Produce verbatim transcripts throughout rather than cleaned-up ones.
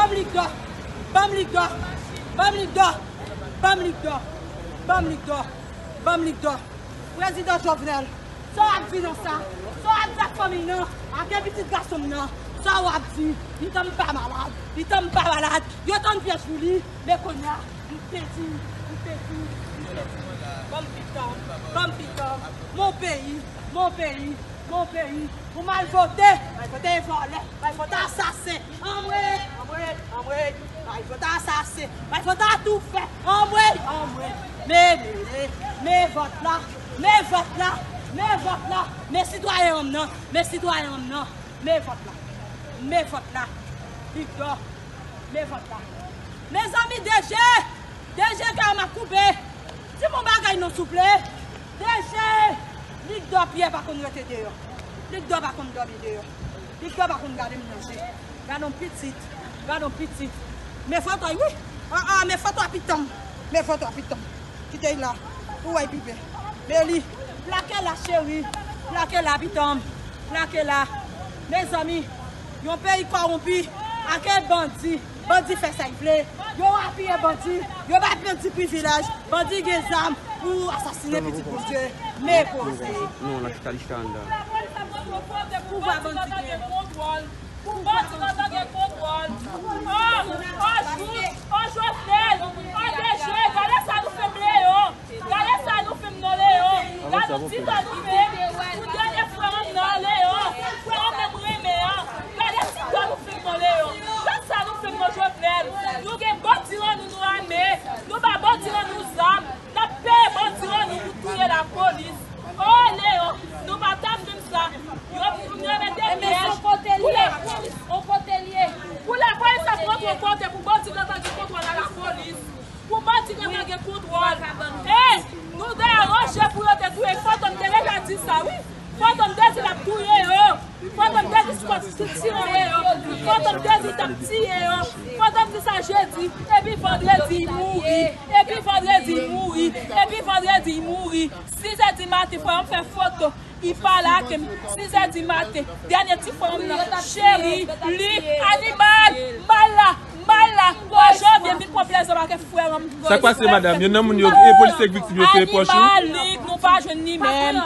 Ban m Lik Dò! Ban m Lik Dò! Ban m Lik Dò! Ban m Lik Dò! Ban m Lik Dò! Ban m Lik Dò! Prezidan Jovenel, sa w ap di nan sa? Sa w ap di ak fanmi nan? Ak de pitit gason m nan? Sa w ap di? Li tann m pa malad. Li tann m pa malad. Yo tann pyès pou li. Men kounye a, m pèdi, m pèdi, m pèdi. Ban m pitan, ban m pitan. Mon peyi, mon peyi, mon peyi. Pou m al vote, m al vote vòlè, m al vote asasen. Anmwey, anmwey, anmwey. M al vote asasen, m al vote atoufè. Anmwey, anmwey. Men, men, men, men vòt la, men vòt la, men vòt la. Men sitwayen an m nan, men sitwayen an m nan. Men vòt la, men vòt la. Lik Dò, men vòt la. Mezanmi, D G, D G kè m ap koupe. Di m yon bagay non souple. D G, Lik Dò pyè pa konn rete deyò. Lik Dò pa konn dòmi deyò. Lik Dò pa konn gade m nan je. Gade yon pitit, gade yon pitit. Men foto wi. Ah, ah, men foto a pitan m. Men foto a pitan m. Kite l la. Ou wè l pi byen. Men li. Plake la, cheri. Plake la, pitan m. Plake la. Mezanmi, yon peyi kòwonpi, ak bandi. Bandi fè sa y vle. Yo apiye bandi. Yo bay bandi privilèj. Bandi gen zam pou asasinen pitit Bondye. Men poze. Non, la chita, li chita anndan. Pouvwa bandi gen. Pou bandi nan gen kontwòl. O, o, Jou, o, Jovenel, o, D G, gade sa nou fè m Leyon. Gade sa nou fè m non Leyon. Gade ti tan nou fè m. Pou dènye frè m nan Leyon. Frè m nan m renmen an. Gade ti tan nou fè m non Leyon. Gade sa nou fè m non Jovenel. Nou gen bandi nan nou, nou ame. Nou ba bandi nan nou zam. N ap peye bandi nan nou pou touye lapolis. O Leyon, nou pa ta fè m sa. Yo, nou mete pyèj. Pou lapolis, on kote l ye. Pou lapolis ap rantre yon kote, pou bandi nan pa gen kontwòl a lapolis. Pou bandi nan pa gen kontwòl. E, nou te aranje pou yo te touye. Fantom te deja di sa, wi. Fantom te di l ap touye yo. Fantom te di l t ap tiye yo. Fantom te di l t ap tiye yo. Fantom di sa jedi. Epi vandredi, li mouri. Epi vandredi, li mouri. Epi vandredi, li mouri. Sizè di maten, frè m fè foto. Li pale ak m. Sizè di maten. Dènye ti frè m nan. Cheri, li, animal, mal la, mal la. Wè, Jovenel vin pran plèzi avèk frè m. Sa k pase, madanm? Youn nan moun yo, e polisye k viktim yo, se pwòch ou? Animal, Lik, nou pa jwenn li menm.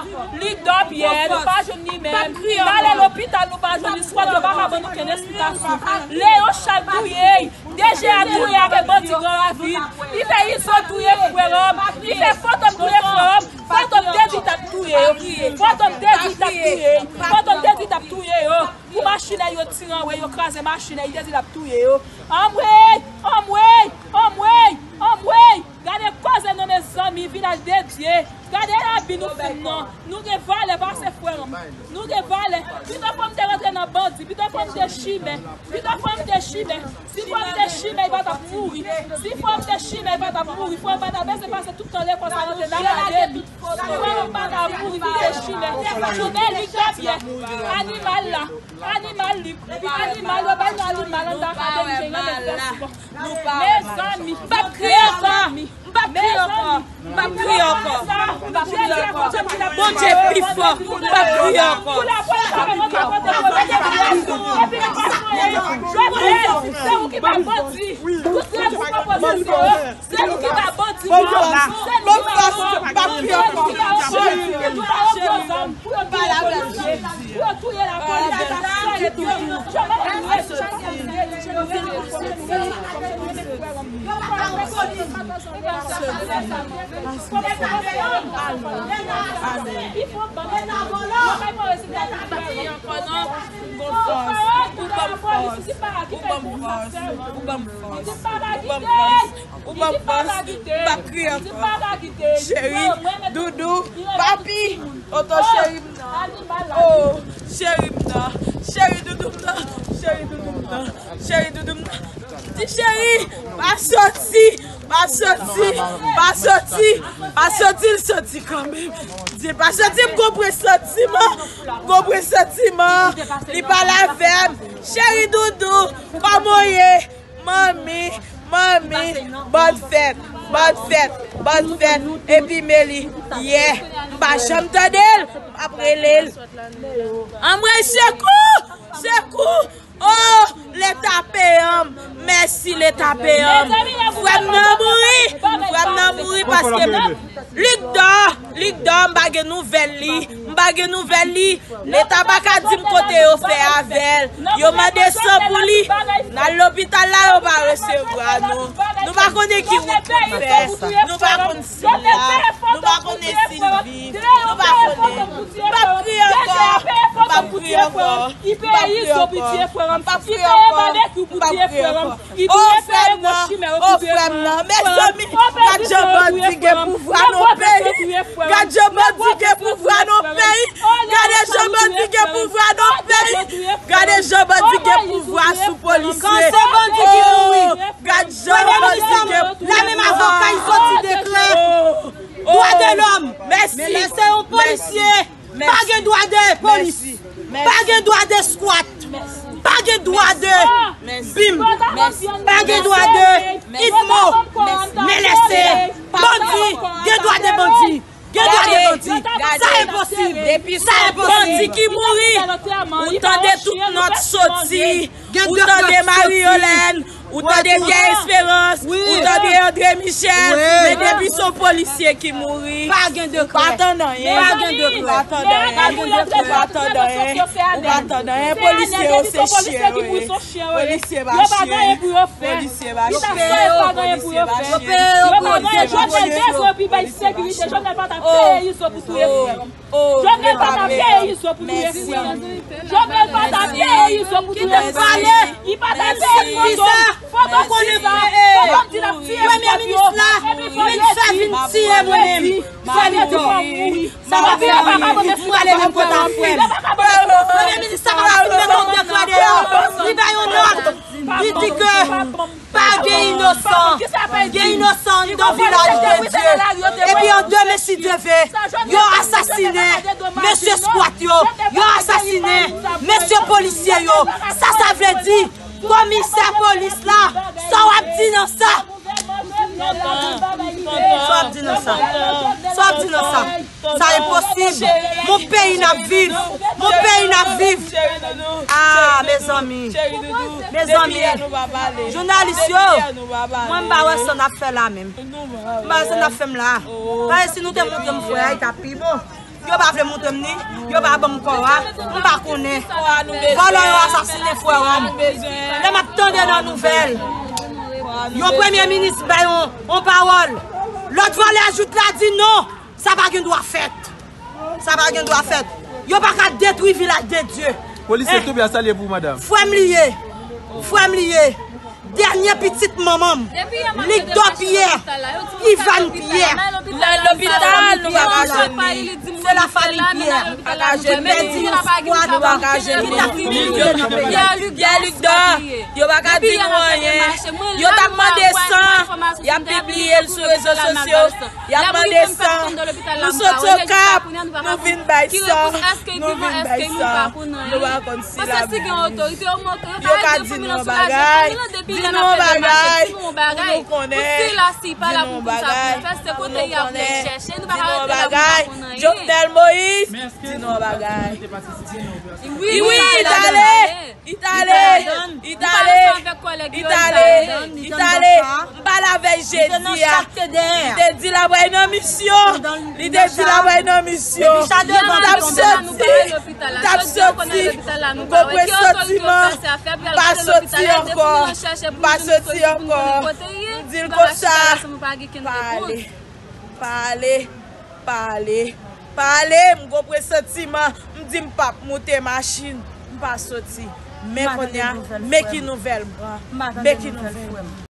Lik Dòpyè, nou pa jwenn li menm. N ale lopital, nou pa jwenn li. Skwad yo pa ka ban nou kenn esplikasyon. Leyon Chal touye. D G a touye avèk bandi Gran Ravin. Li fè Izo touye frè m. Li fè Fantom touye frè m. Fantom te di t ap touye yo. Fantom te di t ap touye yo. Fantom te di t ap touye yo. Pou machin yo tire anwe, yo kraze machin, li te di l ap touye yo. Anmwey! Anmwey! Anmwey! Anmwey! Gade koze non mezanmi, vilaj de Dye. Gade abi nou fè m nan. Nou gen valè pase frè m. Nou gen valè. Pito frè m te rantre nan bandi. Pito frè m te chimè. Pito frè m te chimè. Si frè m te chimè, li pa t ap mouri. Si frè m te chimè, li pa t ap mouri. Frè m pa t ap bezwen pase tout tan lekòl sa nan akademi. Frè m pa t ap mouri, li te chimè. Jounen li te byen. Animal la. Animal li. Animal, yo bay nou animal anndan akademi, jan yo mete fè sou. Mezanmi, m p ap kriye ankò. M p ap kriye ankò. M p ap kriye ankò. M p ap kriye ankò. Bondye pi fò. M p ap kriye ankò. Se ou ki ba bandi. Tout lè nou pran pozisyon. Se nou ki ba bandi. Se nou ki ba opozan. Se nou ki ba opozan. Pou yo touye lapolis, pou yo touye lapolis, pou yo touye lapolis. Ou ban m fòs, ou ban m fòs, ou ban m fòs, ou ban m fòs. Ou ban m fòs, m p ap kriye ankò. Cheri, doudou, papi, oto cheri m nan. O, cheri m nan, cheri doudou m nan, cheri doudou m nan, cheri doudou m nan. Ti cheri, pa soti, pa soti, pa soti, pa soti, l soti kanmenm. Di pa soti, m konprann soti m, m konprann soti m. Li pale avè m. Cheri doudou, kòman w ye? Manmi, manmi, bòn fèt, bòn fèt, bòn fèt. Epi Meli, yè, m pa janm tande l, m ap rele l. Anmwey, sekou! Sekou! Oh, Leta peyanm. Mèsi Leta peyanm. Frè m nan mouri. Frè m nan mouri paske Lik Dò, Lik Dò, m pa gen nouvèl li. M pa gen nouvèl li. Leta pa ka di m kote yo fè avè l. Yo mande san pou li. N al lopital la, yo pa resevwa nou. Nou pa konnen ki wout pou n fè. Nou pa konn si l la. Nou pa konnen si l viv. Nou pa konnen. M p ap kriye ankò. M p ap kriye ankò. M p ap kriye ankò. M p ap kriye ankò. M p ap kriye ankò. Oh, frè m nan, oh, frè m nan. Mezanmi, gad jan bandi gen pouvwa nan peyi. Gad jan bandi gen pouvwa nan peyi. Gade jan bandi gen pouvwa nan peyi. Gade jan bandi gen pouvwa sou polisye. Kan se bandi ki mouri. Oh, gad jan bandi gen pouvwa. La menm avoka, li soti deklare. Oh, oh, dwa de lòm. Mèsi. Men lè se yon polisye. Pa gen dwa de polis. Pa gen dwa de squat. Pa gen dwa de bim. Pa gen dwa de idmo. Men lè se bandi, gen dwa de bandi. Gen dwa de bandi. Sa enposib. Sa enposib. Bandi ki mouri, ou tande tout nòt soti. Ou tande Marie Yolène, ou tande Pierre Espérance, ou tande André Michel, men depi se yon polisye ki mouri, ou pa tann anyen. Ou pa tann anyen. Ou pa tann anyen. Ou pa tann anyen. Polisye yo se chyen yo ye. Polisye pa chyen. Polisye pa chyen. Polisye pa chyen. Polisye pa chyen. Jovenel bezwen pou bay sekirite. Jovenel pa ta peye Izo pou touye frè m. Jovenel pa ta peye Izo pou touye frè m. Jovenel pa ta peye Izo pou touye frè m. Li pa ta peye Fantom. Fantom konnen Fantom di l ap tiye premye minis la. Epi Fantom di, Fantom di pa mouri. Sa pa fè pa ka pote sou pale nan kota frè m. Premye minis sa pa fin met yon dekrè deyò. Li bay yon nòt. Li di ke pa gen inosan. Gen inosan anndan Vilaj de Dye. Epi an demen si Dye ve, yo asasinen mesye skwat yo. Yo asasinen mesye polisye yo. Sa sa vle di, komisè polis la, sa w ap di nan sa? Sa w ap di nan sa? Sa w ap di nan sa? Sa enposib. Mon peyi n ap viv. Mon peyi n ap viv. Ah, mezanmi. Mezanmi. Jounalis yo, mwen m pa wè sa n ap fè la menm. M pa wè sa n ap fè m la. Paske si nou te montre m frè a, li t ap pi bon. Yo pa vle montre m ni, yo pa ban m kò a, m pa konnen. Vòlò yo asasinen frè a. Lè m ap tande nan nouvèl, yon premye minis bay yon, yon pawòl. Lòt vòlè jout la di non. Sa pa gen dwa fèt. Sa pa gen dwa fèt. Yo pa ka detwi Vilaj de Dye. Polisye tonbe a salye pou ou, madanm. Frè m li ye. Frè m li ye. Dènye pitit manman m. Lik Dò Pyè. Ivan Pyè. Nan lopital, nou pa ka jwenn li. Se lafanmi Pyè. Pa ka jwenn li. Nou pa ka jwenn li. Pyè Lik Dò. Yo pa ka di nou anyen. Yo t ap mande san. Y ap pibliye l sou rezo sosyo. Y ap mande san. Nou soti Okap, nou vin bay san. Nou vin bay san. Nou pa konn si l ap viv. Yo ka di nou yon bagay. Di nou yon bagay pou nou konnen. Di nou yon bagay pou nou konnen. Di nou yon bagay. Jovenel Moïse, di nou yon bagay. Wi, wi, li t ale. Li t ale, li t ale, li t ale, li t ale. M pale avè l jedi a. Li te di l ap al nan misyon. Li te di l ap al nan misyon. M t ap soti, m t ap soti. M gon presantiman. M pa soti ankò. M pa soti ankò. M di l konsa. Pa ale, pa ale, pa ale. Pa ale, m gon presantiman, m di m p ap moute machin, m pa soti. Men kounye a, men ki nouvèl m pran, men ki nouvèl.